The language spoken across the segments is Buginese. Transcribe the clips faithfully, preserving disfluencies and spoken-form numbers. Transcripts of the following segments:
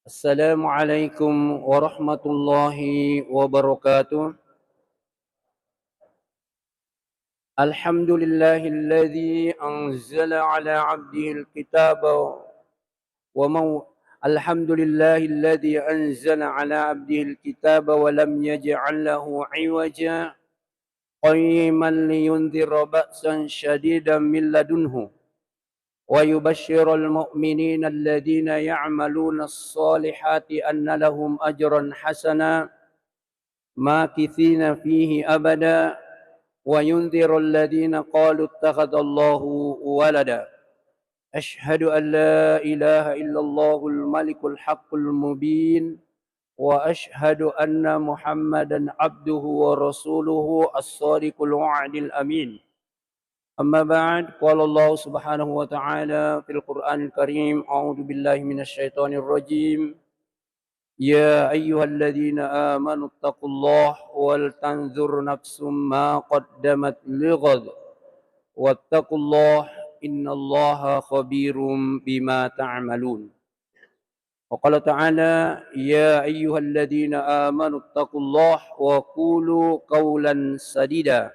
السلام عليكم ورحمة الله وبركاته. الحمد لله الذي أنزل على عبده الكتاب ومو-، الحمد لله الذي أنزل على عبده الكتاب ولم يجعل له عوجا قيما لينذر بأسا شديدا من لدنه ويبشر المؤمنين الذين يعملون الصالحات أن لهم أجرا حسنا ماكثين فيه أبدا وينذر الذين قالوا اتخذ الله ولدا. أشهد أن لا إله إلا الله الملك الحق المبين وأشهد أن محمدا عبده ورسوله الصادق الوعد الأمين. أما بعد، قال الله سبحانه وتعالى في القرآن الكريم، أعوذ بالله من الشيطان الرجيم. يا أيها الذين آمنوا اتقوا الله ولتنظر نفس ما قدمت لغد واتقوا الله إن الله خبير بما تعملون. وقال تعالى: يا أيها الذين آمنوا اتقوا الله وقولوا قولا سديدا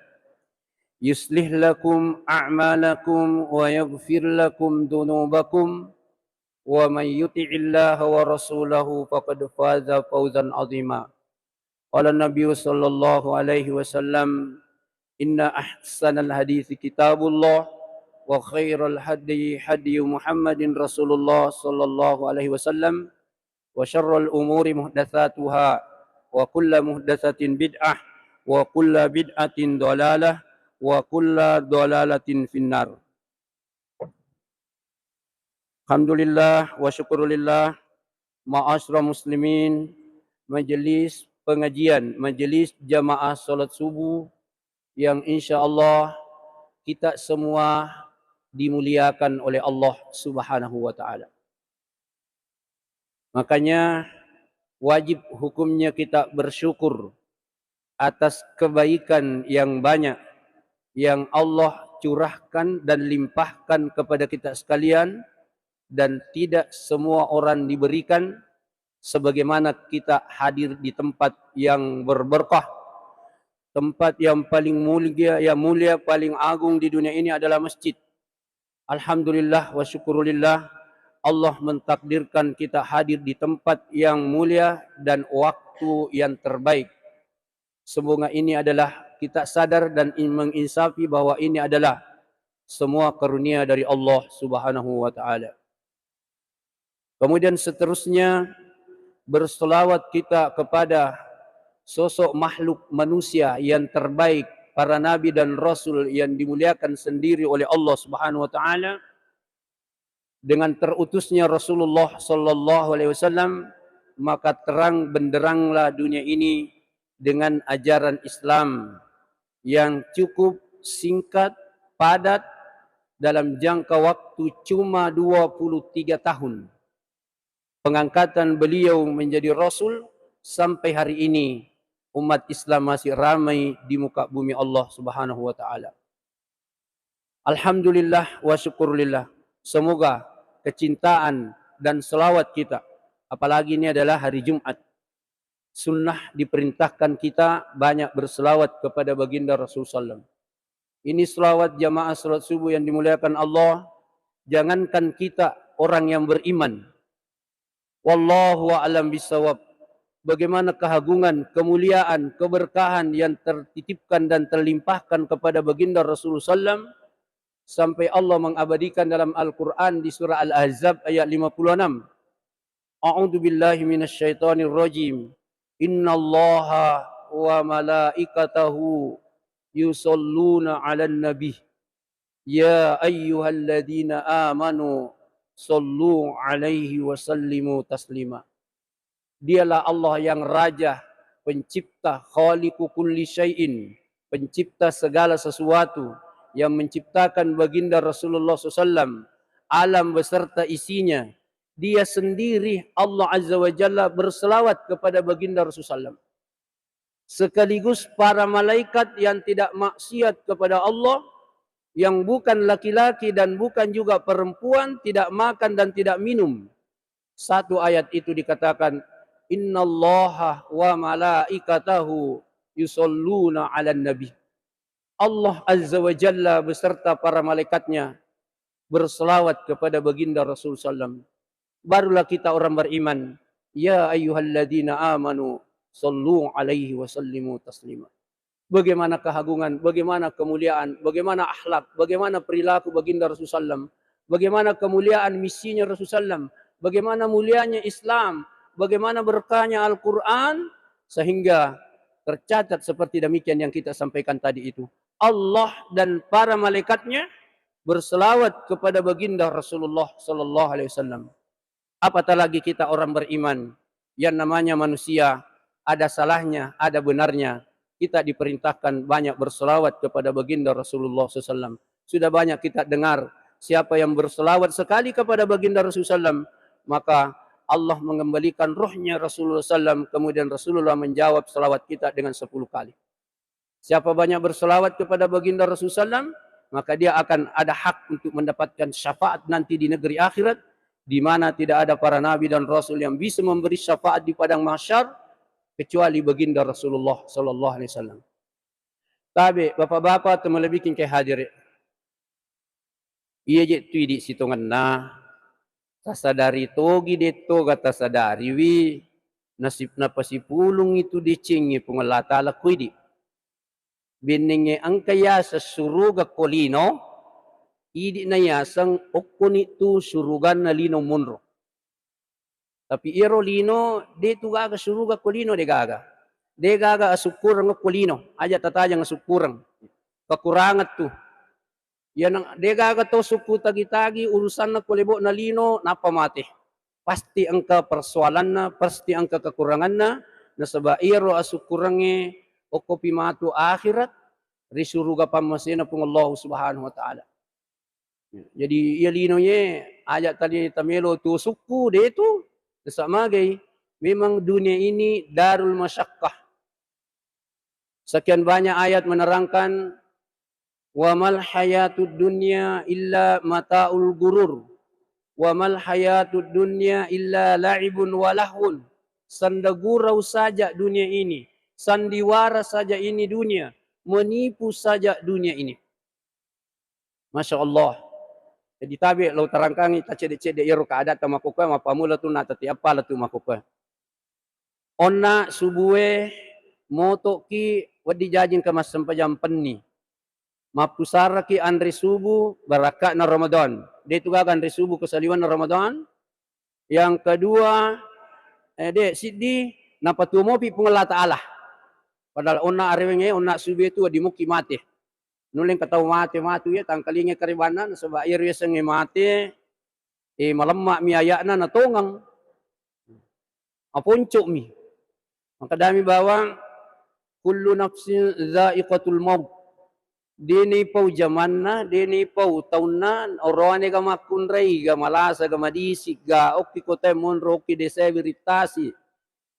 يصلح لكم أعمالكم ويغفر لكم ذنوبكم ومن يطع الله ورسوله فقد فاز فوزا عظيما. قال النبي صلى الله عليه وسلم: إن أحسن الحديث كتاب الله، وخير الهدي هدي محمد رسول الله صلى الله عليه وسلم، وشر الأمور محدثاتها، وكل محدثة بدعة، وكل بدعة ضلالة، وكل ضلالة في النار. Alhamdulillah wa syukurillah, ma'asyiral muslimin, majelis pengajian, majelis jamaah salat subuh yang insya Allah kita semua dimuliakan oleh Allah Subhanahu wa Ta'ala. Makanya, wajib hukumnya kita bersyukur atas kebaikan yang banyak yang Allah curahkan dan limpahkan kepada kita sekalian, dan tidak semua orang diberikan sebagaimana kita hadir di tempat yang berberkah. Tempat yang paling mulia, yang mulia, paling agung di dunia ini adalah masjid. Alhamdulillah wa syukurillah, Allah mentakdirkan kita hadir di tempat yang mulia dan waktu yang terbaik. Semoga ini adalah kita sadar dan in-, menginsafi bahwa ini adalah semua karunia dari Allah Subhanahu wa Ta'ala. Kemudian seterusnya, berselawat kita kepada sosok makhluk manusia yang terbaik, para nabi dan rasul yang dimuliakan sendiri oleh Allah Subhanahu wa Ta'ala, dengan terutusnya Rasulullah sallallahu alaihi wasallam, maka terang benderanglah dunia ini dengan ajaran Islam yang cukup singkat, padat, dalam jangka waktu cuma dua puluh tiga tahun. Pengangkatan beliau menjadi rasul, sampai hari ini umat Islam masih ramai di muka bumi Allah Subhanahu wa Ta'ala. Alhamdulillah wa syukurillah. Semoga kecintaan dan selawat kita, apalagi ini adalah hari Jumat, sunnah diperintahkan kita banyak berselawat kepada baginda Rasul sallam. Ini selawat jamaah salat subuh yang dimuliakan Allah. Jangankan kita orang yang beriman, wallahu a'lam bissawab, bagaimana keagungan, kemuliaan, keberkahan yang tertitipkan dan terlimpahkan kepada baginda Rasulullah sallam, sampai Allah mengabadikan dalam Al-Quran di surah Al-Ahzab ayat lima puluh enam. A'udzu billahi minasyaitonir rajim. Innallaha wa malaikatahu yusalluna 'alan nabi. Ya ayyuhalladzina amanu sallu 'alaihi wa sallimu taslima. Dialah Allah yang Raja, Pencipta, Khaliqu kulli syai'in, Pencipta segala sesuatu, yang menciptakan baginda Rasulullah sallallahu alaihi wasallam, alam beserta isinya. Dia sendiri, Allah Azza wa Jalla, berselawat kepada baginda Rasul sallam. Sekaligus para malaikat yang tidak maksiat kepada Allah, yang bukan laki-laki dan bukan juga perempuan, tidak makan dan tidak minum. Satu ayat itu dikatakan, "Innallaha wa malaikatahu yusalluna 'alan nabi." Allah Azza wa Jalla beserta para malaikatnya berselawat kepada baginda Rasul sallam. Barulah kita orang beriman, "Ya ayyuhalladzina amanu sallu alaihi wa sallimu taslima." Bagaimana keagungan, bagaimana kemuliaan, bagaimana akhlak, bagaimana perilaku baginda Rasul sallam, bagaimana kemuliaan misinya Rasul sallam, bagaimana mulianya Islam, bagaimana berkahnya Al-Quran, sehingga tercatat seperti demikian yang kita sampaikan tadi itu. Allah dan para malaikatnya berselawat kepada baginda Rasulullah sallallahu alaihi wasallam. Apatah lagi kita orang beriman, yang namanya manusia ada salahnya, ada benarnya. Kita diperintahkan banyak berselawat kepada baginda Rasulullah sallallahu alaihi wasallam. Sudah banyak kita dengar, siapa yang berselawat sekali kepada baginda Rasulullah sallam, maka Allah mengembalikan rohnya Rasulullah sallam, kemudian Rasulullah menjawab selawat kita dengan sepuluh kali. Siapa banyak berselawat kepada baginda Rasul sallam, maka dia akan ada hak untuk mendapatkan syafaat nanti di negeri akhirat, di mana tidak ada para nabi dan rasul yang bisa memberi syafaat di padang mahsyar kecuali baginda Rasulullah sallallahu alaihi wasallam. Tabe, bapak-bapak, teman lebih king hadiri. Iya je tu idi sitongenna. Tasadari togi, de toga tasadariwi, nasib napasipulung itu decengnge Puang Allah Ta'ala ko idi. Bennengnge engka yaseng suruga ko lino, idi na yaseng okkoni tu suruganna lino monro. Tapi iyaro lino, de tu gaga suruga ko lino, de gaga. De gaga asukkureng ko lino, aja tatajeng asukkureng. Kekurangan tu. Iya nang de gaga to sukku tagi-tagi urusanna ko lebo'na lino, nappa mate. Pasti engka persoalanna, pasti engka kekuranganna, nasaba iyaro asukkurengnge okkopi matu akhirat ri suruga pammasena Puang Allah Subhanahu wa Ta'ala. Jadi iya lino ye aja tadi tamelo tu sukku, de tu. Desa magai, memang dunia ini darul masyakkah. Sekian banyak ayat menerangkan, "Wa mal hayatud dunya illa mataul gurur. Wa mal hayatud dunya illa la'ibun wa lahwun." Sandagurau saja dunia ini, sandiwara saja ini dunia, menipu saja dunia ini. Masya Allah. Jadi tabe lo tarangkangi tacedde-cedde iyaro keadaan makkokkoe, mappamula tu na tati appala tu makkokkoe. Onna subue motoki wedding jaji engka massempajang penni. Mappusaraki anre subuh barakka'na Ramadan. De tu gaga anre subuh kesaliwanna Ramadan. Yang kedua, eh, de siddi napatuo mopi Puang Allah Ta'ala. Padahal onna arewengnge, onna subue tu wedding mukki mate. Nulle engka tau mate matu ya tangkalinge karebanna, nasaba iyaro yasengnge mate, eh, malemma mi aya'na natongeng. Aponco'mi. Makkedami bawang, "Kullu nafsin dzaiqatul maut." Deni pau jamanna, deni pau taunna, oroane ga makkunrai, ga malasa, ga madisi, ga okki kotae monro, okki desae wiring tasi,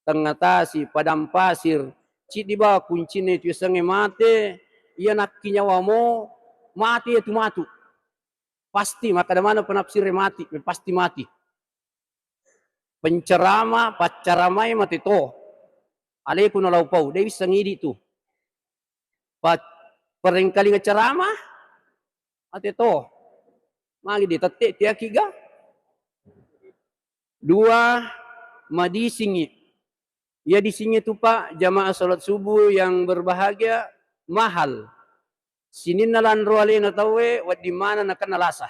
tengnga tasi, padang pasir, ciddi bawang kuncinna itu yasengnge mate, iya nakki nyawamo, mate iya tu matu. Pasti, makkeda maneng penafsirre mati, pasti mati. Pencerama, paccaramai mate to. Aleku nalau pau, de wisseng idi tu. Pa-, perengkalinga cerama, mate to. Magi di tette tiaki ga. Dua, madisingi. Iya disingnge tu, Pak, jamaah salat subuh yang berbahagia, mahal. Sininna lanro alena tauwe, wedding maneng nakenna lasa.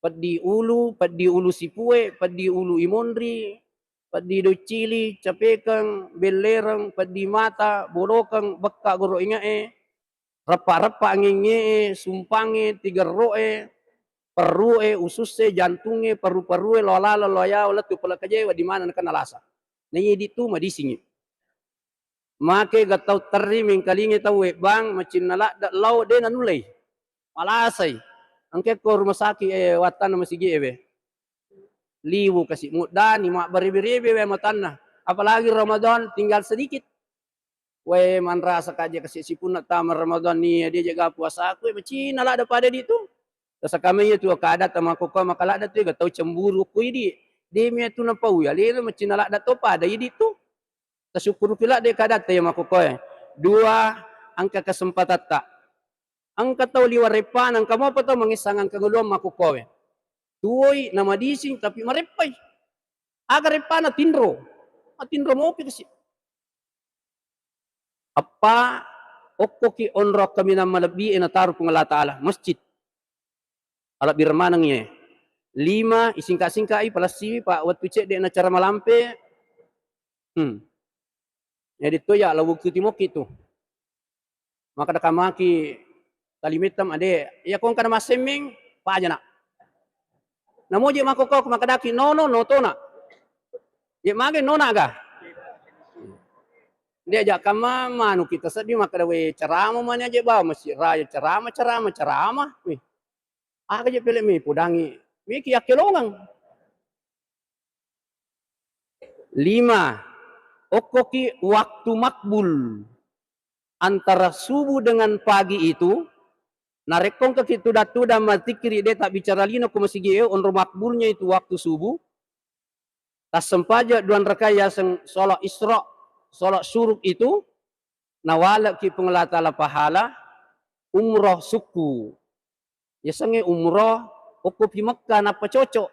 Peddi ulu, peddi ulu sipue, peddi ulu imonri, peddi doccili, capekeng, bellereng, peddi mata, bolokeng, bekka goro inge'e, reppa-reppa angengnge'e, sumpangnge, tigerro'e, perru'e, ususse, jantungnge, perru-perrue, loa laleng, loa yawa, lettu pole kajae, wedding maneng nakenna lasa. Naiya idi tu madisingngi. Make ga tau terri mengkalingai tau webbang, macinna ladde lao de nanullei. Malasai. Engke ko rumah sakit, eh, wattanna masigi e we. Liwu kasi muddani, mabbarebe-rebe we matanna. Apalagi Ramadan tinggal sedikit. We manrasa kaje kasi sipunna tama Ramadan ni dia jaga puasaku, eh, macinna ladde pada di tu. Tasakamai tu keadaan tama koko maka ladde tu ga tau cemburu ku idi. De' mi tu napau ya lelo macina ladda to pada idi tu. Tasukkuruki ladde kadatta ya makkokkoe. Dua, engka kesempatatta. Engka tau liwa reppana, engka mopa tau mangessang engka ngaluang makkokkoe. Tuoi namadising tapi mareppai. Aga reppana tinro. Ah, tinro mopi kasi. Eppa, okkoki onrong kaminang malebbi e nataro Puang Allah Ta'ala, masjid. Alebbi remaneng iye. Lima, isingka-singkai, palessiwi, pa wettu cedde na cara malampe. Hmm. Jadi to ya, lawukki timokki tu. Makkeda kamaki talimetta made, iya ko engka na massemmeng, paja na. Namoje makkokko makkedaki nono, notona. Ye mage nona ga? De' aja kamma manu kita seddi makkeda we carama mani aja bawa masjid raya carama, carama, carama. Weh. Aga je pele' mi podangi meki akkelongeng. Lima, okkoki waktu makbul antara subuh dengan pagi itu. Narekko engkaki tudang-tudang mazzikiri de' tabbicara lino ko masigi e, onro makbulnya itu waktu subuh. Tassempajang dua rakaat yaseng sholat isra, sholat syuruk itu, nawalekki Puang Allah Ta'ala pahala umroh sukku. Yasengnge umroh, okkopi Mekka nappa cocok.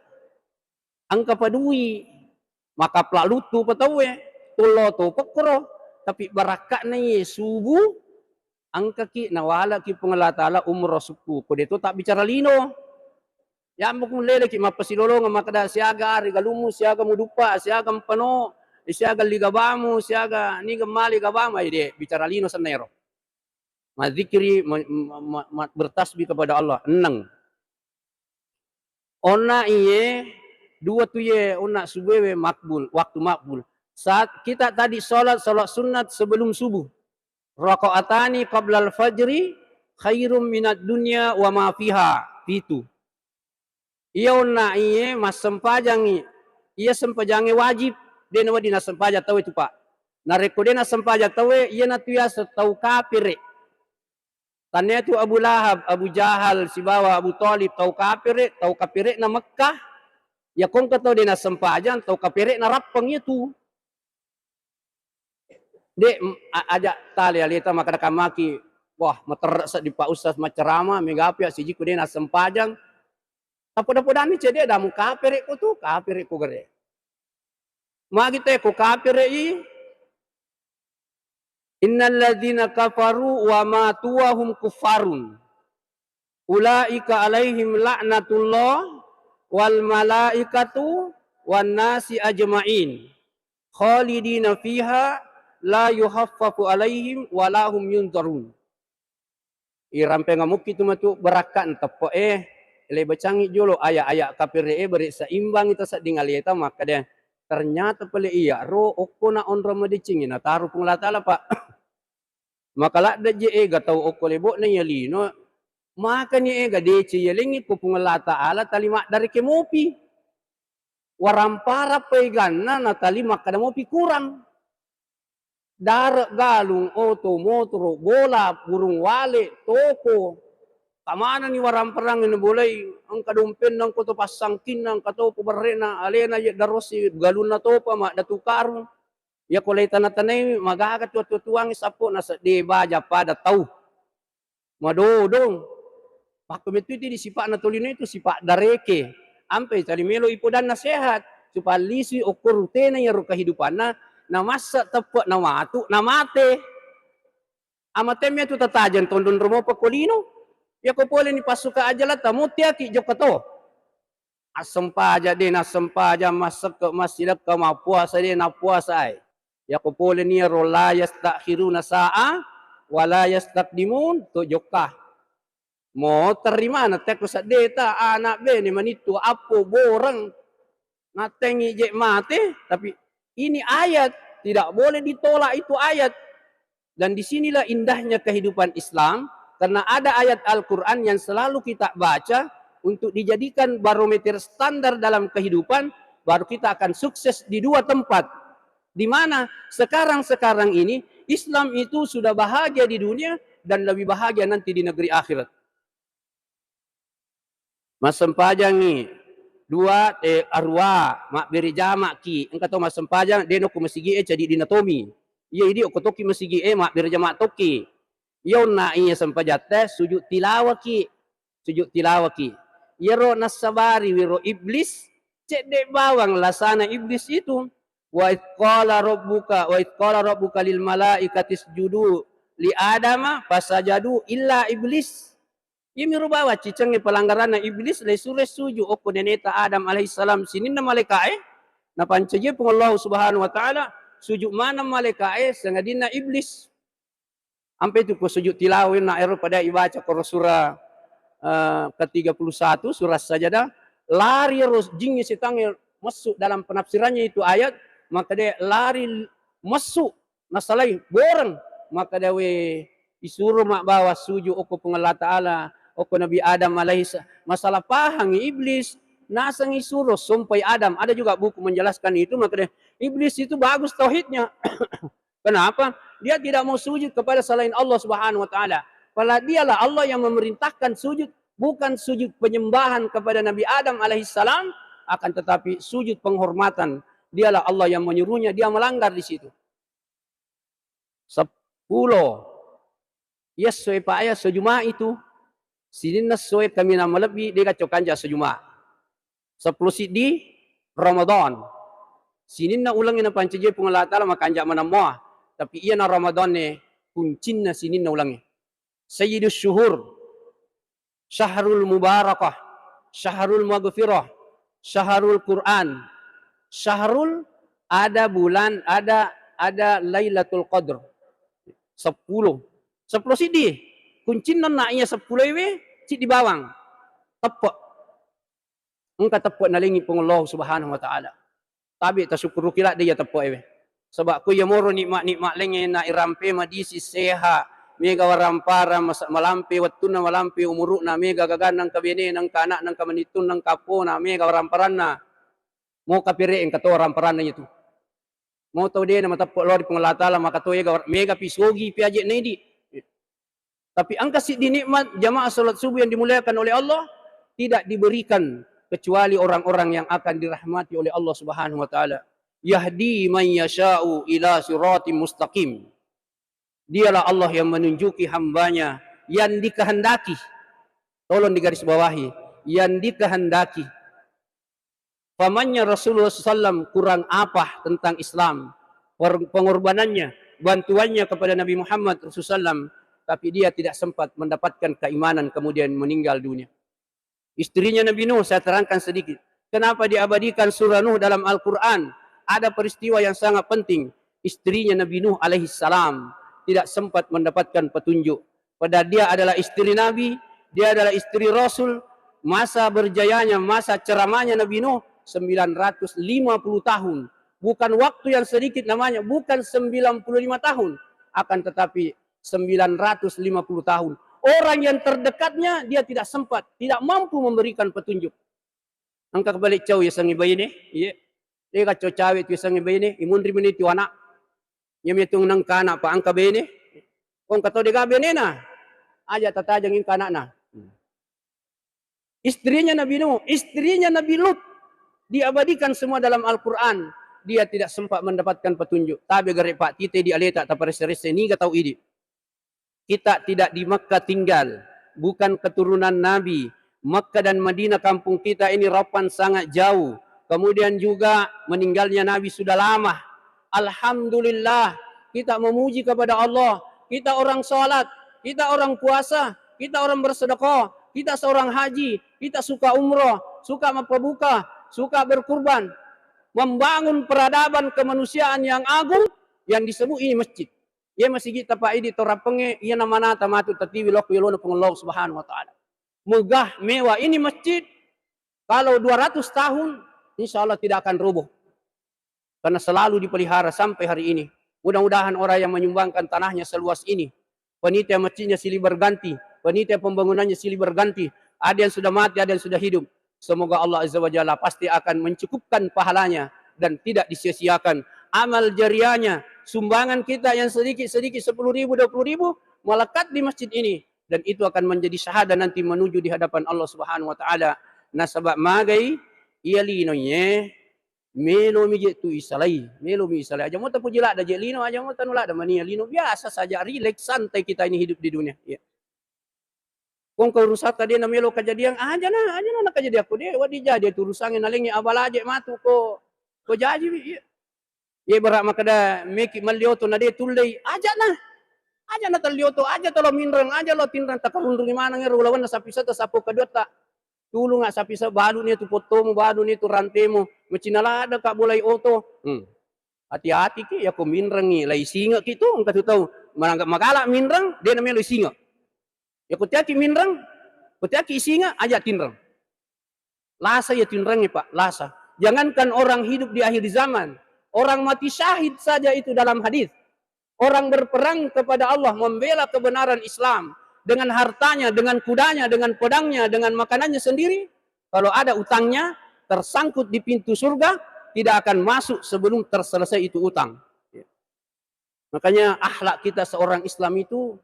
Engka padui, makapla luttu pa tauwe, tollo to pekkoro, tapi barakka'na iye subuh, engkaki nawalekki Puang Allah Ta'ala umroh sukku. Ko de' to tabbicara lino. Yammu ku leleki mappasilolongeng makkeda siaga ari galummu, siaga muduppa, siaga mpano, siaga ligabamu, siaga niga mali gabamu, ai de' bicara lino senna ero. Madzikiri, ma-, ma-, ma-, ma-, bertasbih kepada Allah. Enneng. Onna iye, dua tu iye, onna subuh we makbul, waktu makbul. Saat kita tadi sholat, sholat sunat sebelum subuh. Rakaatani qablal fajri khairum minad dunya wa ma fiha. Pitu. Iya onna iye massempajangngi, iya sempajangnge wajib, de' nawedding nassempajang tauwe tu, Pak. Narekko de' nassempajang tauwe, iyanatu yaseng tau kapere'. Tannia tu Abu Lahab, Abu Jahal, sibawa Abu Thalib, tau kapere', tau kapere'na Mekkah. Iya ko engka tau de' nassempajang, tau kapere'na rappeng iya tu. De', m-, a-, aja tali aleta makkeda kammaki, wah, materre' seddi Pak Ustaz maccarama, mega api sijikku de' nassempajang. Tapoda-podanni cedde' damu kapere' ko tu, kapere' ko gere. Magi te ko kapere' i, innalladzina kafaru wa matu wa hum kuffarun. Ulaika alaihim la'natullah wal malaikatu wan nasi ajma'in. Khalidina fiha la yuhaffafu alaihim wa la hum yunzarun. Irampenga mukki tu matu barakka' teppe'e, le bacangi jolo aya-aya kapere' e bare' saimbangi tasedding aleta makkeda, ternyata pale iya ro okko na onrong madeceng nataro Puang Allah Ta'ala, Pak. Maka ladde' je ega tau okko lebo'na iya lino, makani ega deceng yalengngi ko Puang Allah Ta'ala tali maddareke mopi. Waramparang peganna natali makkeda mopi kurang. Dare', galung, oto, motoro', bola, burung walet, toko. Kamanani waramparang nabolai, engka dompenna, engka to passangkinna, engka to ko berre'na, alena je darosi galunna topa, maddatu karung. Iya ko lai tana-tanai, magaga tu atuo-tuoangngi sappo nasedde baja pada tau. Madodong. Pakko mettu itu di sipa'na tolino itu sipa' dareke. Ampai tali melo ipodanna sehat. Supaya lisui okko rutena iyaro kehidupanna, namassa teppe' namatu, namate. Amatemme tu tatajeng tondon romopa ko lino. Iya ko pole ni passuka ajalatta, muttiaki jokka to. Assempajang de' nassempajang, massekke' massidekka, mappuasa de' nappuasa ai. Yako pole ni ro la yastakhiruna sa'a wa la yastaqdimun, to jokka. Moterri maneng tekko seddeta, ana' bene, manittu, appo, boreng. Nattengi je' mate, tapi ini ayat, tidak boleh ditolak itu ayat. Dan di sinilah indahnya kehidupan Islam, karena ada ayat Al-Quran yang selalu kita baca untuk dijadikan barometer standar dalam kehidupan, baru kita akan sukses di dua tempat. Di mana sekarang-sekarang ini Islam itu sudah bahagia di dunia dan lebih bahagia nanti di negeri akhirat. Massempajangngi Dua, eh, arua, mabbere jama'ki. Engka to massempajang, de' nokko masigi'e, cadi dina tomi. Iya, idi' okko tokki masigi'e, mabbere jama' tokki. Iya, onna iya sempajatta, sujud tilawaki. Sujud tilawaki. Iyaro nassabari wiro iblis, cedde' bawang lasana iblis itu. Wa idh qala rabbuka, wa idh qala rabbuka lil malaikati isjudu li Adama fasajadu illa iblis. Iyami ro bawang cicengnge pelanggaranna iblis, le sure suju okko neneta Adam alaihissalam sininna malaika'e, napancaji Puang Allah Subhanahu wa Ta'ala, suju maneng malaika'e sangadinna iblis. Ampe tu ko sujud tilawah na ero pada ibaca koro surah, eh, ketiga puluh satu, surah Sajadah, lari ero jingnge setangnge masuk dalam penafsirannya itu ayat, maka dia lari masuk, nasalai, boreng, maka dia we isuro mabbawa sujud okko Puang Allah Ta'ala, okko Nabi Adam alaihi sa-, masalah pahang iblis, naseng isuro sompai Adam. Ada juga buku menjelaskan itu, maka dia, iblis itu bagus tauhidnya. Kenapa? Dia tidak mau sujud kepada selain Allah Subhanahu wa Ta'ala. Padahal dialah Allah yang memerintahkan sujud, bukan sujud penyembahan kepada Nabi Adam alaihissalam, akan tetapi sujud penghormatan. Dialah Allah yang menyuruhnya, dia melanggar di situ. Seppulo. Iya essoe pa iya esso Juma' itu. Sininna essoe kaminang malebbi, de' gacco kanja esso Juma'. Seppulo siddi Ramadan. Sininna ulengnge napancaji Puang Allah Ta'ala makanja maneng mua. Tapi iyana Ramadan e kuncinna sininna ulengnge. Sayyidus syuhur, syahrul mubarakah, syahrul maghfirah, syahrul Quran, syahrul ada bulan, ada, ada Lailatul Qadr. Seppulo. Seppulo siddi. Kuncinna na iya seppulo iwe, siddi bawang. Teppe'. Engka teppe' nalengngi Puang Allah Subhanahu wa Ta'ala. Tabe' tasukkuruki ladde' iya teppe'ewe. Saba' ko iya moro nikma-nikma laingnge na irampe madisi seha, mega waramparang, mas-, malampe wettunna, malampe umuru'na, mega gaganna, engka benena, engka ana'na, engka manittunna, engka appona, mega waramparanna. Mo kapere' engka to waramparanna iyatu. Mo tau de' namateppe' lao ri Puang Allah Ta'ala, maka to ega war-, mega pi sogi pi aje'na idi'. Tapi engka siddi nikmat jamaah salat subuh yang dimuliakan oleh Allah, tidak diberikan kecuali orang-orang yang akan dirahmati oleh Allah Subhanahu wa Ta'ala. Yahdi man yasha'u ila siratim mustaqim. Dialah Allah yang menunjuki hambanya yang dikehendaki. Tolong digarisbawahi, yang dikehendaki. Pamannya Rasulullah sallallahu alaihi wasallam kurang apa tentang Islam, per-, pengorbanannya, bantuannya kepada Nabi Muhammad Rasulullah sallallahu alaihi wasallam, tapi dia tidak sempat mendapatkan keimanan, kemudian meninggal dunia. Istrinya Nabi Nuh, saya terangkan sedikit. Kenapa diabadikan surah Nuh dalam Al-Quran? Ada peristiwa yang sangat penting. Istrinya Nabi Nuh alaihissalam tidak sempat mendapatkan petunjuk. Padahal dia adalah istri Nabi, dia adalah istri Rasul. Masa berjayanya, masa ceramahnya Nabi Nuh sembilan ratus lima puluh tahun. Bukan waktu yang sedikit namanya, bukan sembilan puluh lima tahun. Akan tetapi sembilan ratus lima puluh tahun. Orang yang terdekatnya dia tidak sempat, tidak mampu memberikan petunjuk. Engka bale cau yasengnge baine, iye. Dega cau cawe tu yasengnge baine, imunri meni tu ana'. Iya mitu nengka ana', pa engka bene. Ko engka to dega benena, aja tatajeng engka ana'na. Istrinya Nabi Nuh, istrinya Nabi Lut, diabadikan semua dalam Al-Quran. Dia tidak sempat mendapatkan petunjuk. Tabe gare' Pak Tite di aleta taparesse-resse niga tau idi. Kita tidak di Mekah tinggal, bukan keturunan Nabi. Mekah dan Madinah kampung kita ini rapan sangat jauh. Kemudian juga meninggalnya Nabi sudah lama. Alhamdulillah, kita memuji kepada Allah. Kita orang salat, kita orang puasa, kita orang bersedekah, kita seorang haji, kita suka umrah, suka mappabuka, suka berkurban. Membangun peradaban kemanusiaan yang agung yang disebut ini masjid. Iye masigi'ta Pak idi to Rappengnge, iyana manata matu tatiwi lokko yolona Puang Allah Subhanahu wa Ta'ala. Megah, mewah ini masjid, kalau dua ratus tahun, insya Allah tidak akan roboh. Karena selalu dipelihara sampai hari ini. Mudah-mudahan orang yang menyumbangkan tanahnya seluas ini, panitia masjidnya silih berganti, panitia pembangunannya silih berganti, ada yang sudah mati, ada yang sudah hidup. Semoga Allah Azza wa Jalla pasti akan mencukupkan pahalanya dan tidak disia-siakan. Amal jariahnya, sumbangan kita yang sedikit-sedikit sepuluh ribu, dua puluh ribu, melekat di masjid ini. Dan itu akan menjadi syahadah nanti menuju di hadapan Allah Subhanahu wa Ta'ala. Nasaba magai Iya lino iye, melo mi je tu isalai, melo mi isalai. Aja mo tapuji ladda je lino, aja mo tanu ladda mania lino. Biasa saja, rileks, santai kita ini hidup di dunia. Iya. Ko engka urusatta de namelo kajadiang, aja na, aja na nakajadiang ko de, wedding jadi tu urusangnge nalengngi abala je matu ko, ko jaji wi. Iya. Iye bara makkeda meki melli oto na de tullei, ajana. Ajana telli oto, aja tolo minreng, aja lo tinreng, takarunrungi maneng ero ulawenna sappisetta sappo kaduatta. Tulunga sappisa, baluni tu pottomu, baluni tu rantemu, macinna ladde ka bolai oto. Hmm. Hati-hati ki, yako minrengi, lai singe ki tu, engka tu tau manangga magala minreng, de namelo isinge. Yako tiaki minreng, ko tiaki isinge, aja tinreng. Lasa iya tinrengnge, Pak, lasa. Jangankan orang hidup di akhir zaman, orang mati syahid saja itu dalam hadis. Orang berperang kepada Allah, membela kebenaran Islam dengan hartanya, dengan kudanya, dengan pedangnya, dengan makanannya sendiri. Kalau ada utangnya tersangkut di pintu surga, tidak akan masuk sebelum terselesai itu utang. Makanya akhlak kita seorang Islam itu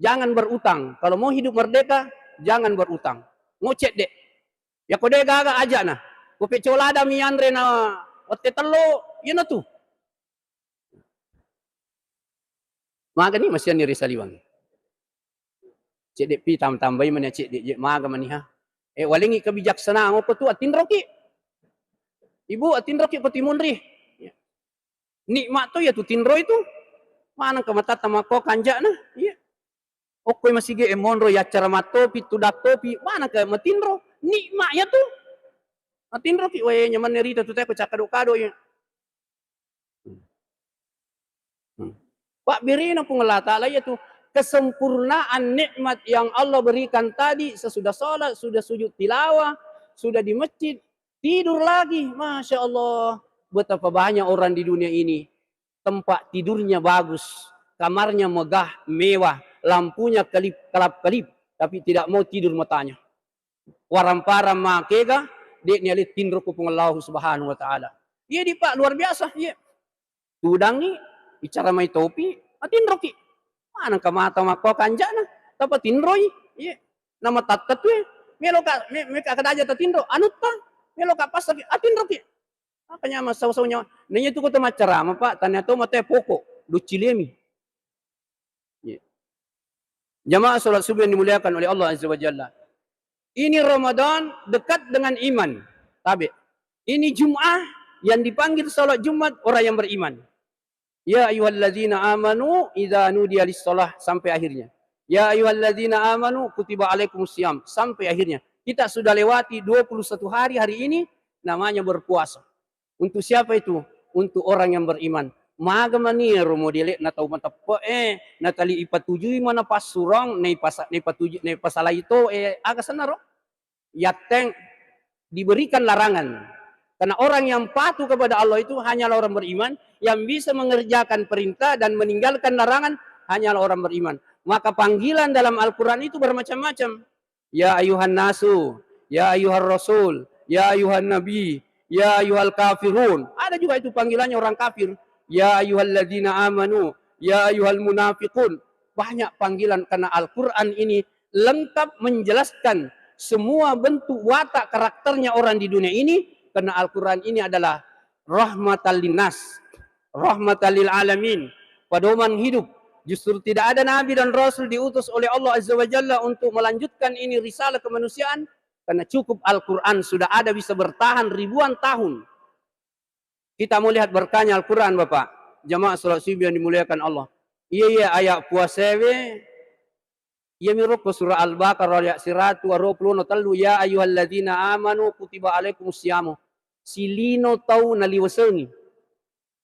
jangan berutang. Kalau mau hidup merdeka, jangan berutang. Ngocet dek. Ya ko de gaga ajana. Ko pecco lada mi anre na wette tello, iyanatu. Magani masianni ri saliwang. Cedde pi tam-, tambai mani cedde je maga mani ha. Eh, walengi kebijaksanaan ko tu atinroki. Ibu atinroki ko timunri. Nikmat to ya tu tinro itu. Maneng ke matatta makko kanjana. Iya. Okkoi masige e monro ya acara mattopi, tudattopi, maneng ke matinro. Nikmat ya tu. Atinroki, wae nyamanne rita tu teko cakkado-kado ya. Hmm. Pak, berena Puang Allah Ta'ala yaitu kesempurnaan nikmat yang Allah berikan tadi, sesudah sholat, sudah sujud tilawah, sudah di masjid, tidur lagi. Masya Allah, betapa banyak orang di dunia ini tempat tidurnya bagus, kamarnya megah, mewah, lampunya kelip, kelap-kelip, tapi tidak mau tidur matanya. Warang-parang makega, de' niale tinro ku Puang Allahu Subhanahu wa Ta'ala. Iya di Pak, luar biasa, iya. Tudangi, bicara mai topi, matinroki. Maneng ka mata makko kanjana, tapa tinroi, iya. Nama tatta tu, melo ka, me, me ka kadaja tatinro, anutta, melo ka passaki, atinroki. Makanya masau-sau nyawa. Nanya tu kota macarama, Pak, tanya to mata pokok, ducilemi. Iya. Jamaah salat subuh yang dimuliakan oleh Allah Azza wa Jalla. Ini Ramadan dekat dengan iman. Tabe. Ini Jum'ah yang dipanggil salat Jumat orang yang beriman. Ya ayyuhalladzina amanu idza nudiya lis-shalah sampai akhirnya. Ya ayyuhalladzina amanu kutiba alaikumus siyam sampai akhirnya. Kita sudah lewati dua puluh satu hari hari ini namanya berpuasa. Untuk siapa itu? Untuk orang yang beriman. Maga mani ero modele'na tau mateppe'e, natali ipatujui mana passurong, naipasa-, naipatuju-, naipasalai to, eh, aga senaro? Yatteng diberikan larangan. Karena orang yang patuh kepada Allah itu hanyalah orang beriman, yang bisa mengerjakan perintah dan meninggalkan larangan hanyalah orang beriman. Maka panggilan dalam Al-Quran itu bermacam-macam. Ya ayuhan nasu, ya ayuhan rasul, ya ayuhan nabi, ya ayuhal kafirun. Ada juga itu panggilannya orang kafir. Ya ayuhalladzina amanu, ya ayuhal munafiqun. Banyak panggilan karena Al-Quran ini lengkap menjelaskan semua bentuk watak karakternya orang di dunia ini, karena Al-Quran ini adalah rahmatan linnas, rahmatan lil alamin, pedoman hidup. Justru tidak ada nabi dan rasul diutus oleh Allah Azza wa Jalla untuk melanjutkan ini risalah kemanusiaan, karena cukup Al-Quran sudah ada bisa bertahan ribuan tahun. Kita mau lihat berkahnya Al-Quran, Bapak. Jamaah salat subuh yang dimuliakan Allah. Iya, iya, ayat puasewe, iya miroko surah Al-Baqarah ayat siratu aruwa puluh no tellu, ya ayyuhalladzina amanu kutiba alaikumus siyamu. Silino tau naliwesengi.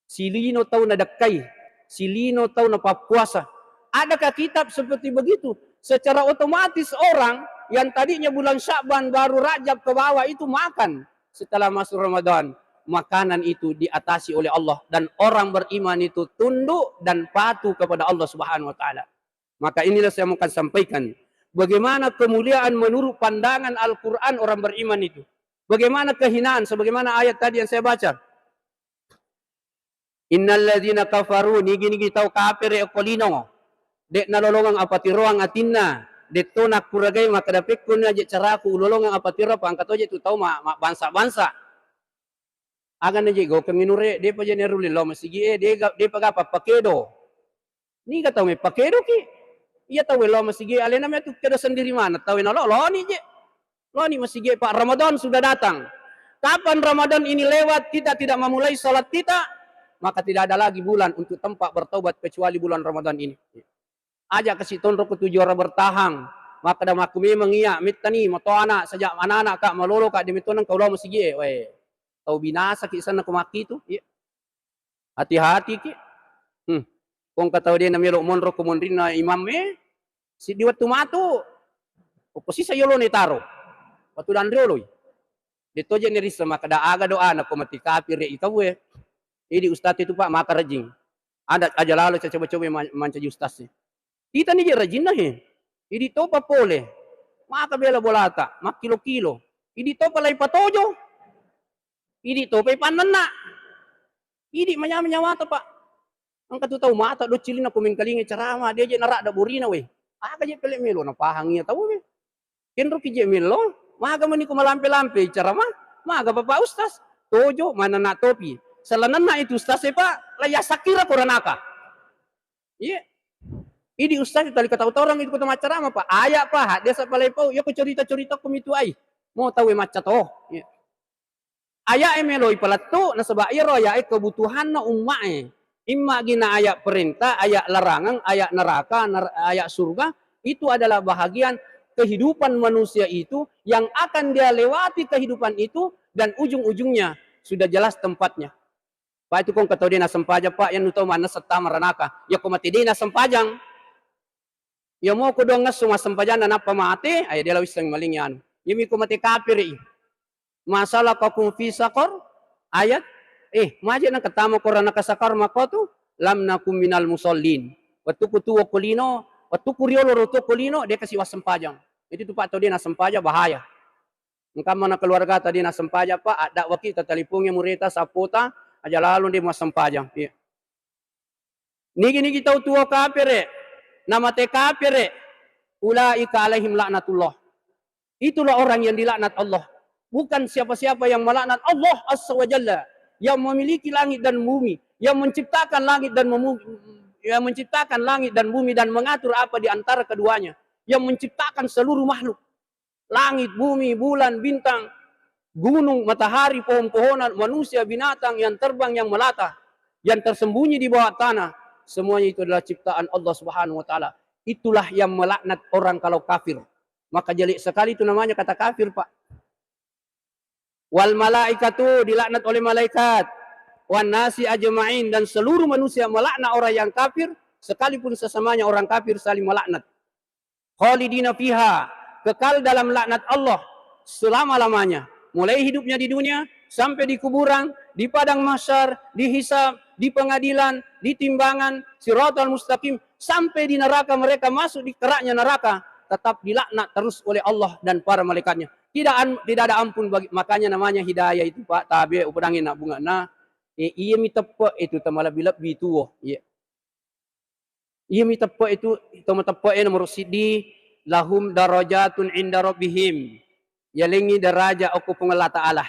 Silino tau nadekkai. Silino tau napappuasa. Adakah kitab seperti begitu? Secara otomatis orang yang tadinya bulan Sya'ban baru Rajab ke bawah itu makan setelah masuk Ramadan. Makanan itu diatasi oleh Allah dan orang beriman itu tunduk dan patuh kepada Allah Subhanahu wa Ta'ala. Maka inilah saya mau akan sampaikan bagaimana kemuliaan menurut pandangan Al-Quran orang beriman itu. Bagaimana kehinaan, sebagaimana ayat tadi yang saya baca. Innalladzina kafaru, nigi-nigi tau kafir okko lino. De' nalolongeng apatiroang atinna, de' to nakkuragai makkeda pekkoni aje caraku ulolongeng apatiro, pangka toje tu tau ma-, ma-, bangsa-bangsa. Aga na je gaukengngi nure, depa je nerulli lao masigi e, dega, depa ga pappakedo. Niga tau meppakedoki? Iya tau lao masigi e, alena metu kedo sendiri maneng tau na lo, loni je. Loni masigi e, Pak, Ramadan sudah datang. Kapan Ramadan ini lewat, kita tidak memulai salat kita, maka tidak ada lagi bulan untuk tempat bertaubat kecuali bulan Ramadan ini. Aja kasi tonro ko tujuara bertahang. Makkeda makku memang iya, mettani mato anak, saja anak-anak ka malolo ka, de metto nang kau lao masigi e. Weh, tau binasa ki sanna ko makkitu. Iya. Hati-hati ki. Hmm. Kong ka tau de na melo monro ko monrinna imam e, siddi wettu matu. Opposisa yolo ne taro. Wettu danrioloi. De toje ne rissa makkeda aga doana ko mati kafir e tau e. Idi ustaz itu, Pak, maka rajing. Ada aja lalo coba-coba ma-, mancaji ustaz e. Itani je rajinna he. Idi topa pole. Maka bela bolata, makkilo-kilo. Idi topa lai patojo. Idi topa ipannenna. Idi manyama-nyamata, Pak. Engka tu tau mata do cilinna ko mengkalinga ceramah, dia je naradda borina we. Aga je pele melo na pahang iya tau we. Kenro ki je melo, maga meni ko malampe-lampe ceramah, maga Bapak Ustaz. Tojo manenna topi. Selanenna itu ustaz e, Pak, lai yassakira ko ranaka. Iya. Idi ustaz tali katau-tau orang itu kota maccarama, Pak. Aya, Pak, hadis apa lai pau, iya ko cerita-cerita ko mitu ai. Mau tau e macca to. Iya. Aya e meloi palettu, nasaba iyaro aya e kebutuhanna umma e. Imma gina aya perintah, aya larangang, aya neraka, ner-, aya surga, itu adalah bahagian kehidupan manusia itu yang akan dia lewati kehidupan itu dan ujung-ujungnya sudah jelas tempatnya. Pak, itu kong katau de nasempajang, Pak, yang nutau manessa tama ranaka. Ya ko mate de nasempajang. Ya mau ko doang ngesso massempajanna nappa mate, ayo de la wisseng maling anu. Yami ko mate kafir i. Masalah kau fi sakor ayat, eh, maje na ketama korana ka sakar makotu, lam nakum minal musallin. Waktu ku tuo kolino, waktu ku riolo roto kolino, de kasi wassempajang. Itu tu Pak tau de nasempajang bahaya. Engka mana keluarga tadi nasempajang, Pak, ada waki ta talipongi mureta sapota, aja lalu de massempajang. Iya. Nigi-nigi tau tuo kafir e, namate kafir e, ulaika alaihim laknatullah. Itulah orang yang dilaknat Allah. Bukan siapa-siapa yang melaknat Allah Azza wa Jalla, yang memiliki langit dan bumi, yang menciptakan langit dan memu-, yang menciptakan langit dan bumi dan mengatur apa di antara keduanya, yang menciptakan seluruh makhluk. Langit, bumi, bulan, bintang, gunung, matahari, pohon-pohonan, manusia, binatang yang terbang, yang melata, yang tersembunyi di bawah tanah, semuanya itu adalah ciptaan Allah Subhanahu wa Ta'ala. Itulah yang melaknat orang kalau kafir. Maka jelek sekali itu namanya kata kafir, Pak. Wal malaikatu, dilaknat oleh malaikat. Wan nasi ajma'in, dan seluruh manusia melaknat orang yang kafir, sekalipun sesamanya orang kafir saling melaknat. Khalidina fiha, kekal dalam laknat Allah selama-lamanya. Mulai hidupnya di dunia, sampai di kuburan, di padang mahsyar, di hisab, di pengadilan, di timbangan, siratal mustaqim, sampai di neraka mereka masuk di keraknya neraka, tetap dilaknat terus oleh Allah dan para malaikatnya. Tidak an-, tidak ada ampun bagi, makanya namanya hidayah itu, Pak, tabe, upedangin nak bunga. Nah, eh, iya mi teppe itu, temalebbi-lebbi tuo. Iya. Iya mi teppe itu, to mateppe e nomor siddi, lahum darajatun inda rabbihim. Yalengngi daraja okko Puang Allah Ta'ala.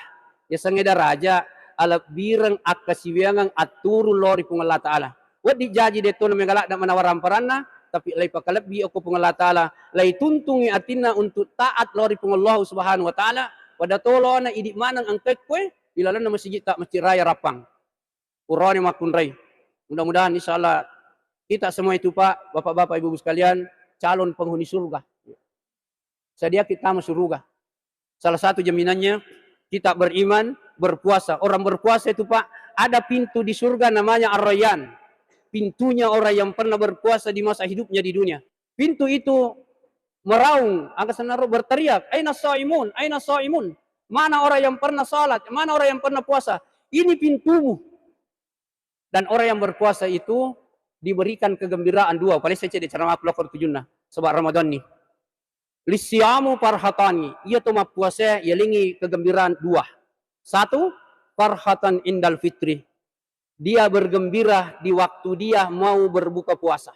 Yasengnge daraja, alebbireng akkasiwiangeng atturung lao ri Puang Allah Ta'ala. Wedding jaji de to na mega ladde manawa ramparanna, tapi lai pakalebbi okko Puang Allah Ta'ala, lai tuntungi atinna untuk taat lao ri Puang Allah Subhanahu wa Ta'ala, pada tolona idi maneng engka ekkoe, ilalenna masigi ta Masjid Raya Rappang. Purani makkunrai. Mudah-mudahan, insya Allah, kita semua itu, Pak, Bapak-bapak, Ibu-ibu sekalian, calon penghuni surga. Sedia kita masuk surga. Salah satu jaminannya, kita beriman, berpuasa. Orang berpuasa itu, Pak, ada pintu di surga namanya Ar-Rayyan. Pintunya orang yang pernah berpuasa di masa hidupnya di dunia. Pintu itu meraung, angka senaro berteriak, "Aina shaimun? Aina shaimun? Mana orang yang pernah salat? Mana orang yang pernah puasa? Ini pintumu." Dan orang yang berpuasa itu diberikan kegembiraan dua. Paling saya cek di ceramah aku lokor tujunna. Sebab Ramadan ni. Lisiyamu farhatani. Iya to mappuasa, yalengngi kegembiraan dua. Satu, farhatan indal fitri. Dia bergembira di waktu dia mau berbuka puasa.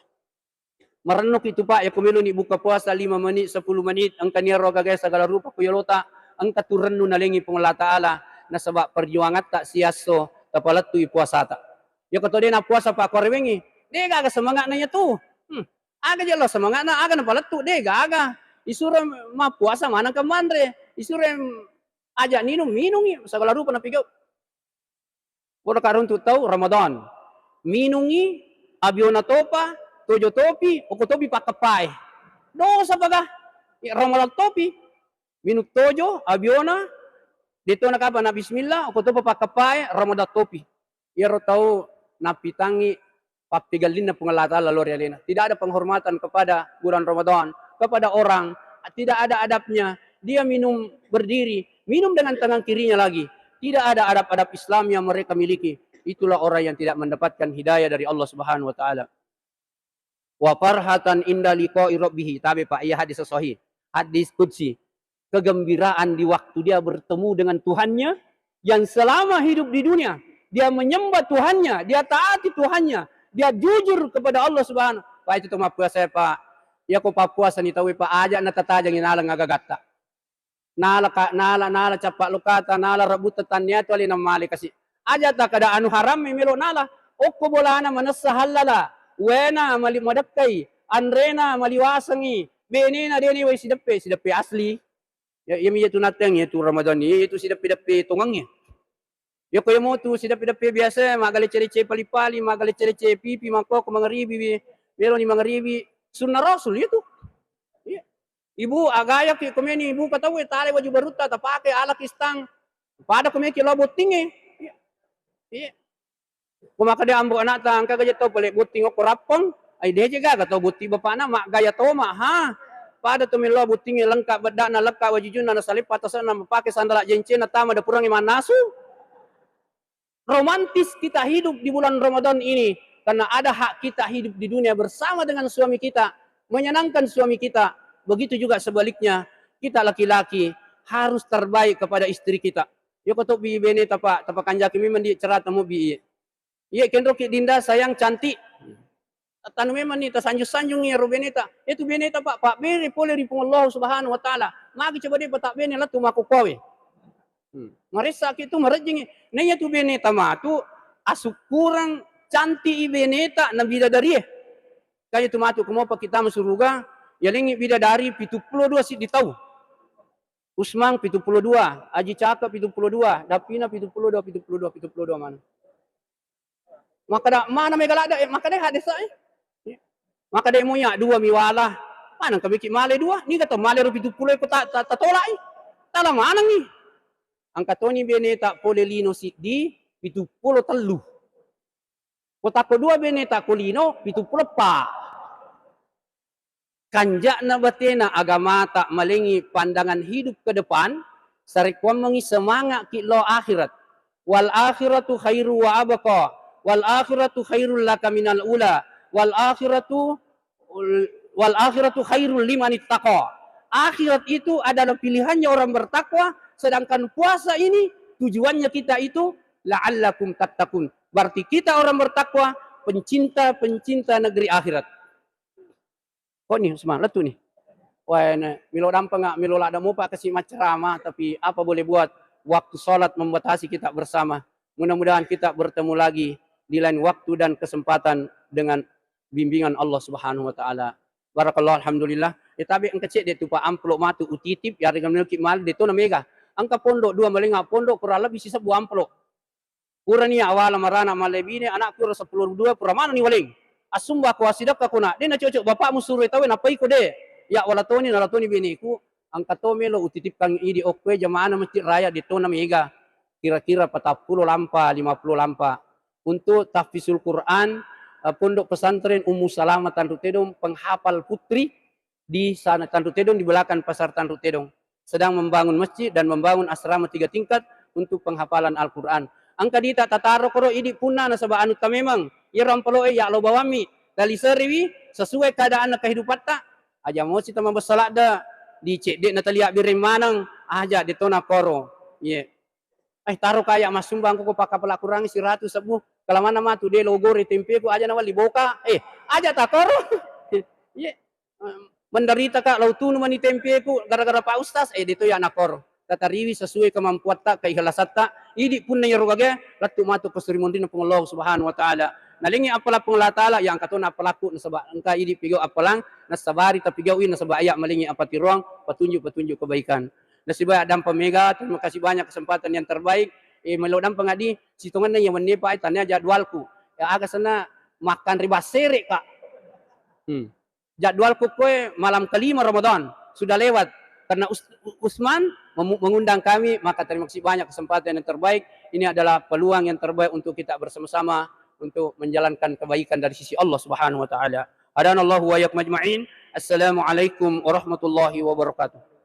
Marennuki tu, Pak, yako meloni buka puasa lima menit, sepuluh menit, engka niaro gagae segala rupa ku yolota, engka tu rennu nalengi Puang Allah Ta'ala. nasaba perjuangatta siesso tapalettui puasata. Yako to de' nappuasa pakkuarewengngi, de' gaga semanga'na iyatu. Hmm. Aga je' lo semanga'na, aga napalettu, de' gaga. Isuro mappuasa maneng ka manre, isuro aja' ninung, minungngi, sagala rupa napigau. Pura karuntu tau Ramadan. Minungngi, abiona topa, tojo topi, oko topi pakkeppae. Dosa paga. Ya, Ramadan topi. Minung tojo, abiona, de' to nakapa na bismillah, oko topa pakkeppae, Ramadan topi. Iyaro tau nappitangngi pappigallinna Puang Allah Ta'ala lao ri alena. Tidak ada penghormatan kepada bulan Ramadan, kepada orang, tidak ada adabnya. Dia minum berdiri, minum dengan tangan kirinya lagi. Tidak ada adab-adab Islam yang mereka miliki. Itulah orang yang tidak mendapatkan hidayah dari Allah Subhanahu wa Ta'ala. Wa farhatan inda liqa'i rabbih. Tabe, Pak, iya hadis sahih. Hadis qudsi. Kegembiraan di waktu dia bertemu dengan Tuhannya yang selama hidup di dunia, dia menyembah Tuhannya, dia taati Tuhannya, dia jujur kepada Allah Subhanahu. Pak, itu to mappuasa, Pak. Yako pappuasani tauwe, Pak, aja' natatajangngi naleng agagatta. Nala ka-, nala, nala cappa lokata, nala rebbutta, tannia tu alena male kasi. Aja' takkeda anu haram mi melo nala. Okko bolana manessa hallala, wena mali madekkai, anrena maliwasengngi, benena deni wai sideppe, sideppe asli. Ya, iya mi iyatu natteng, iyatu Ramadan, iyatu sideppe-deppe tongengnge. Yako iya motu sideppe-deppe biasa, maggalecce-lecce pali-pali, maggalecce-lecce pipi, makkoko mangaribi, meloni mangaribi, sunnah Rasul iyatu. Iya. Ibu, agayaki komeni ibu ka tauwe, talai waju barutta, tapake alaki stang. Pada komeki lao bottingnge. Iya. Iya. Ko makkeda ambo anakta, engka gaja tau pale botting okko rappeng, ai deje gaga tau botting bapakna, maggaya toma, ha. Pada to melo bottingnge lengkap beddana, lengkap wajujunna, nasaleppa tasenna, mapake sandala jencena, tama dapurangnge mannasu. Romantis kita hidup di bulan Ramadan ini, karena ada hak kita hidup di dunia bersama dengan suami kita, menyenangkan suami kita. Begitu juga sebaliknya, kita laki-laki harus terbaik kepada istri kita. Yoko to bi beneta, Pak, tapakanjaki memang di cerita mo bi. Iya, kenroki Dinda sayang cantik. Tanu memang ni tasanjung-sanjungi ro beneta. Itu beneta, Pak, pabbere pole ri Puang Allah Subhanahu wa Ta'ala. Magi coba de' patabbene lettu makkukkuawe. Hmm. Maressaki tu marejjingi. Naiya tu beneta matu asukkurang cantik i beneta na bidadarie. Kaya tu matu ko mopa kita masuruga, yalengi bidadari pitu pulo dua siddi tau. Usmang pitu pulo dua, Aji Caka pitu pulo dua, Dapina pitu pulo dua, pitu pulo dua, pitu pulo dua mana. Makkeda, "Mana mega ladde, eh?" Makkeda, "Hadesa, eh." Makkeda, "Mo ya dua mi wala." Mana engka meki male dua? Niga to male ro pitu pulo ko ta-, ta-, tatolak, eh? Tala manengi. Engka toni beneta pole lino siddi, pitu pulo tellu. Ko tako dua beneta ko lino, pitu pulo eppa. Kanja'na batena agamata malengi pandangan hidup ke depan, sarekkuammengi semanga'ki lao akhirat. "Wal akhiratu khairu wa abqa, wal akhiratu khairul laka minal ula, wal akhiratu, wal akhiratu khairul liman ittaqa." Akhirat itu adalah pilihannya orang bertakwa, sedangkan puasa ini tujuannya kita itu la'allakum tattaqun. Berarti kita orang bertakwa, pencinta-pencinta negeri akhirat. Koni Usman, lettu ni. Wah, ne, melo dampenga, melo ladda mopa kasi maccerama, tapi apa boleh buat, waktu salat membatasi kita bersama. Mudah-mudahan kita bertemu lagi di lain waktu dan kesempatan dengan bimbingan Allah Subhanahu wa Ta'ala. Barakallah, alhamdulillah. Eh, tabe engka cedde tu, Pak, amplop matu utitip, yarega meloki mal, de to na mega. Engka pondok dua malenga pondok, kurang lebih sisebbu amplop. Purani awala marana mallebine, anakku ero seppulo dua, pura manenni waleng. Assumba ko asidekka ko na, de na cocok bapakmu suroi tauwe, nappai ko de. Ya wala toni, nala toni beneku, engka to melo utitipkan idi okkoe jamaana Masjid Raya, de to na mega. Kira-kira patappulo lampa, lima puluh lampa. Untuk tahfizul Quran, eh, Pondok Pesantren Ummu Salamah Tanru Tedong, penghafal putri, di sana Tanru Tedong, di belakang Pasar Tanru Tedong, sedang membangun masjid dan membangun asrama tiga tingkat untuk penghafalan Al-Quran. Engka dita tataro koro idi punna nasaba anutta memang, iyaro ampaloe ya lo bawammi, taliseriwi sesuai keadaanna kehidupatta. Aja mosi tamabessa ladde, di cedde na talia bireng maneng, aja de tona koro. Ye. Eh, taro kaya massumbang ko, ko pakkapala Quran siratu sebbu. Kalamanna matu de lo gore tempeku, aja nawalli boka. Eh, aja takoro. Ye. Menderita ka, lau tunu mani tempeku gara-gara Pak Ustaz, eh, de to ya nakoro. tatariwi sesuai kemampuatta, keikhlasatta. Idi punna iyaro gage, lettu matu ko suri monrinna Puang Allah Subhanahu wa Ta'ala. Nalengngi appalang Puang Allah Ta'ala, ya engka tona appalakku nasaba engka idi pigau appalang, nasabari tapigau'i nasaba aya malengngi appatiroang, petunjuk-petunjuk kebaikan. Nasibaya dampa mega, terima kasih banyak kesempatan yang terbaik. Eh, melo dampa ngadi, sitonganna ya wennepa, eh, tania jadwalku. Ya aga sana makan riba sere, Kak. Hmm. Jadwalku koe malam kelima Ramadan sudah lewat karena Us-, Usman memu-, mengundang kami, maka terima kasih banyak kesempatan yang terbaik. Ini adalah peluang yang terbaik untuk kita bersama-sama untuk menjalankan kebaikan dari sisi Allah Subhanahu wa Ta'ala. Hadanallahu wa iyyakum ajma'in. Assalamualaikum warahmatullahi wabarakatuh.